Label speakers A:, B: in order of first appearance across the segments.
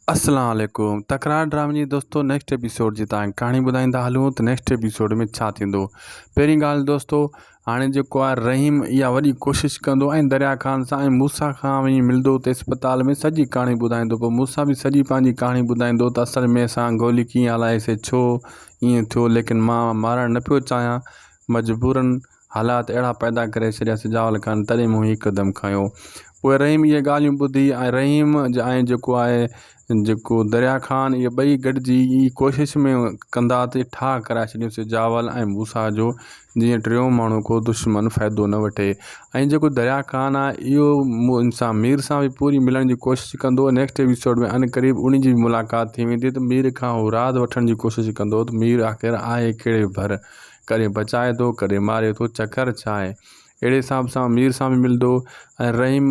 A: السلام عليڪم تڪرار ڊرامي جي دوستو نيڪسٽ ايپيسوڊ جي تان ڪهاڻي ٻڌائيندا هلون ته نيڪسٽ ايپيسوڊ ۾ ڇا ٿيندو پهرين ڳالهه دوستو هاڻي جيڪو آهي رحيم اها وڏي ڪوشش ڪندو ۽ دريا خان سان ۽ موسيٰ کان وڃي ملندو ته اسپتال ۾ سڄي ڪهاڻي ٻڌائيندو پوء موسيٰ به سڄي پنهنجي ڪهاڻي ٻڌائيندو ته اصل ۾ اسان گولي ڪيئن هلائي سي ڇو ائين ٿيو ليڪن مان مارڻ نه پيو چاهيان مجبورن حالات اهڙا پيدا ڪري ڇڏيا سجاول خان تڏهن مون هي قدم کنيو. پوء رحيم اهي ڳالهيون ٻڌي ۽ رحيم ۽ جيڪو آهي جيڪو دريا خان اهي ٻئي گڏجي هي ڪوشش ۾ ڪندا ته ٺاهه ڪرائي ڇڏيون سجاول ۽ موسيٰ جو جيئن ٽيون ماڻهو ڪو دشمن فائدو نه وٺي ۽ جيڪو دريا خان آهي اهو ان سان مير سان به پوري ملڻ جي ڪوشش ڪندو نيڪسٽ ايپيسوڊ ۾ عنقريب انهي جي به ملاقات ٿي ويندي ته مير کان هو راز وٺڻ جي ڪوشش ڪندو ته مير آخر آهي ڪهڙي ڀر ڪڏهن بچائي ٿو ڪڏهن ماري ٿو چڪر ڇا آهي اهڙي حساب سان مير سان به ملندو ۽ رحيم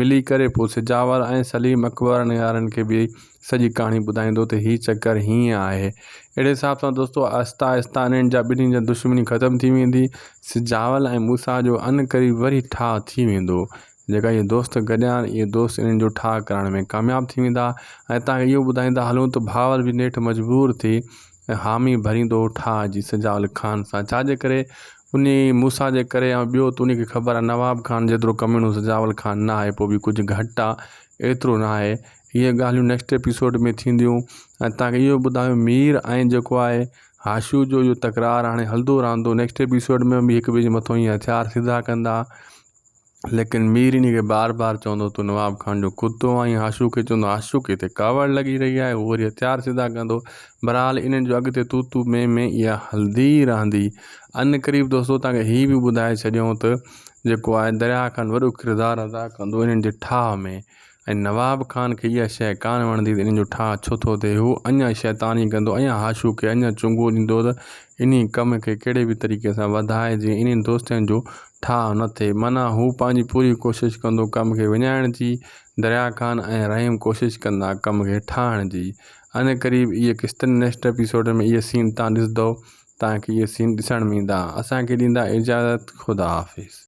A: ملي ڪري پوء سجاول ۽ سليم اڪبر وارن کي به سڄي ڪهاڻي ٻڌائيندو ته هي چڪر هيئن آهي اهڙي حساب سان دوستو آهستي آهستي انهن جا ٻنهي جا دشمني ختم ٿي ويندي سجاول ۽ موسيٰ جو ان قريب وري ٺاهه ٿي ويندو جيڪا اهي دوست گڏيا آهن اهي دوست انهن جو ٺاهه ڪرائڻ ۾ ڪامياب ٿي ويندا ۽ تان کي اهو ٻڌائيندا هلون ته بهاول به نيٺ مجبور ٿي حامي ڀريندو ٺاهه جي سجاول خان سان ڇا جي ڪري انهي موسيٰ جي ڪري ۽ ٻيو ته انهي کي خبر آهي نواب خان جيترو ڪميڻو سجاول خان نه آهي پوء به ڪجهه گهٽ آهي ايترو نه آهي اهي ڳالهيون نيڪسٽ ايپيسوڊ ۾ ٿينديون ۽ تان کي اهو ٻڌايو مير ۽ جيڪو آهي هاشو جو اهو تڪرار هاڻي هلندو رهندو نيڪسٽ ايپيسوڊ ۾ به هڪ ٻئي جي مٿو ائين هٿيار سڌا ڪندا ليڪن مير انهي کي بار بار چوندو تون نواب خان جو ڪتو آهين هاشو کي چوندو هاشو کي هتي ڪاوڙ لڳي رهي آهي هو وري هٿيار سڌا ڪندو بهرحال انهن جو اڳتي تو تو مين مين اها هلندي ئي رهندي ان قريب دوستو توهان کي هي به ٻڌائي ڇڏيون ته جيڪو آهي درياهه خان وڏو ڪردار ادا ڪندو انهن جي ٺاهه ۾ ۽ نواب خان کي اها شيء ڪانه وڻندي ته انهن جو ٺاهه ڇو ٿو ٿئي. هو اڃا شيطاني ڪندو، اڃا هاشو کي اڃا چونگو ڏيندو ته انهي ڪم کي ڪهڙي به طريقي سان وڌائي جيئن انهن دوستين جو ٺاهه نه ٿئي. معنيٰ هو پنهنجي پوري ڪوشش ڪندو ڪم کي وڃائڻ جي. دريا خان ۽ رحيم ڪوشش ڪندا ڪم کي ٺاهڻ جي. عنقريب اهي قسطن نيڪسٽ ايپيسوڊ ۾ اهي سين تان ڏسندؤ. توهان کي اهي سين ڏسڻ ۾ ايندا. اسان کي ڏيندا اجازت. خدا حافظ.